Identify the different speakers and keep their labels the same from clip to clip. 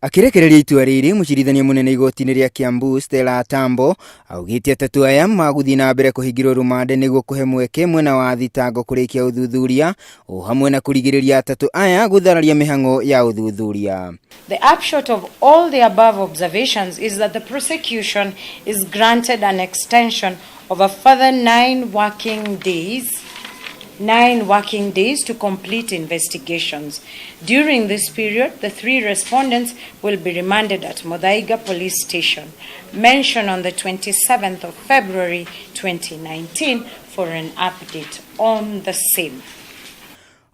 Speaker 1: Akĩrekereria itua rĩrĩ, mũcirithania mũnene igoti-inĩ rĩa Kiambu Stella Atambo augĩte atatũ aya magũthiĩ na mbere kũhingĩrwo rũmande nĩguo kũhe mweke mwena wa thitango kũrĩkia ũthuthuria o hamwe na kũrigĩrĩria atatũ aya gũthararia mĩhang'o ya ũthuthuria.
Speaker 2: The upshot of all the above observations is that the prosecution is granted an extension of a further 9 working days to complete investigations. During this period, the three respondents will be remanded at Muthaiga Police Station, mentioned on the 27th of February 2019 for an update on the same.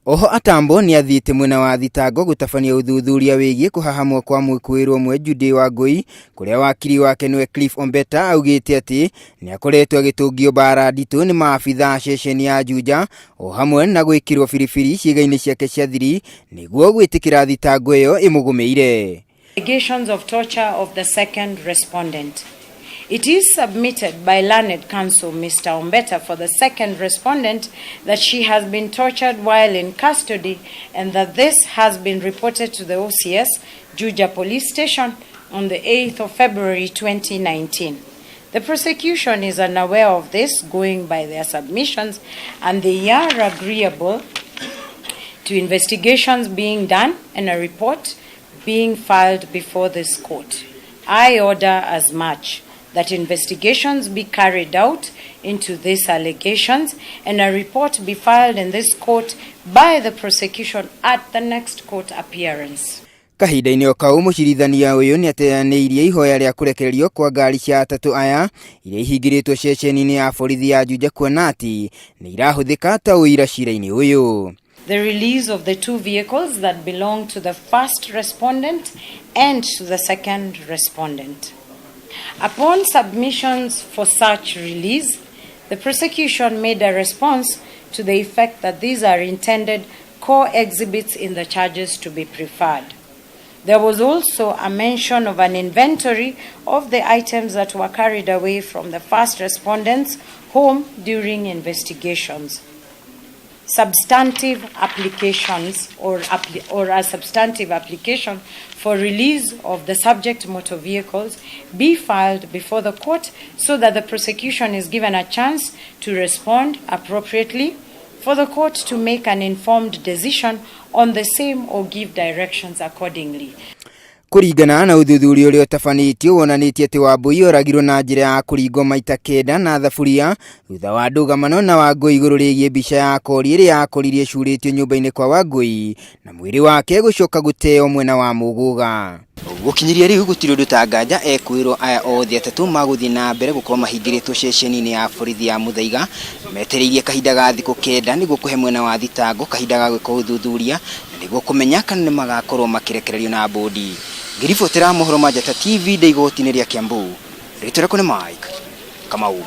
Speaker 1: Oho Atambo nĩ athiĩte mwena wa thitango gũtabania ũthuthuria wĩgiĩ kũhahamwo kwa mwĩkũĩrwo ũmwe Judy Wangũi, kũrĩa wakiri wake nĩwe Cliff Ombeta augĩte atĩ nĩ akoretwo agĩtũngio mbara nditũ nĩ maabitha a ceceni ya Juja o hamwe na gwĩkĩrwo biribiri ciĩga-inĩ ciake cia thiri nĩguo gwĩtĩkĩra thitango ĩyo ĩmũgũmĩire.
Speaker 2: Allegations of torture of the second respondent. It is submitted by learned counsel Mr. Ombeta for the second respondent that she has been tortured while in custody and that this has been reported to the OCS Juja Police Station on the 8th of February 2019. The prosecution is unaware of this, going by their submissions, and they are agreeable to investigations being done and a report being filed before this court. I order as much, that investigations be carried out into these allegations and a report be filed in this court by the prosecution at the next court appearance.
Speaker 1: Kahinda-inĩ o kau, mũcirithania ũyũ nĩ ateanĩirie ihoya rĩa kũrekererio kwa ngari cia atatũ aya iria ihingĩrĩtwo ceceni-inĩ ya borithi ya Juja, kuona atĩ nĩ irahũthĩka ta ũira cira-inĩ ũyũ.
Speaker 2: The release of the two vehicles that belong to the first respondent and to the second respondent. Upon submissions for such release, the prosecution made a response to the effect that these are intended core exhibits in the charges to be preferred. There was also a mention of an inventory of the items that were carried away from the first respondent's home during investigations. Substantive applications or a substantive application for release of the subject motor vehicles be filed before the court so that the prosecution is given a chance to respond appropriately, for the court to make an informed decision on the same or give directions accordingly.
Speaker 1: Kũringana na ũthuthuria ũrĩa ũtabanĩtio, wonanĩtie atĩ Wambui oragirwo na njĩra ya kũringwo maita 9 na thaburia thutha wa ndũgamano na Wangũi igũrũ rĩgiĩ mbica ya kori ĩrĩa yakorirwo ĩcurĩtio nyũmba-inĩ kwa Wangũi na mwĩrĩ wake gũcoka gũteo mwena wa Mũgũga. Gũkinyĩria rĩu, gũtirĩ ũndũ ta nganja ekwĩrwo aya othe atatũ magũthiĩ na mbere gũkorwo mahingĩrĩtwo ceceni-inĩ ya borithi ya Muthaiga, metereirie kahinda ga thikũ 9 nĩguo kũhe mwena wa thitango kahinda ga gwĩka ũthuthuria na nĩguo kũmenya kana nĩ magakorwo makĩrekererio na bũndi. Ngĩribotera mohoro ma Njata TV ndĩ igoti-inĩ rĩa Kiambu, rĩtwa rĩakwa nĩ Mike Kamau.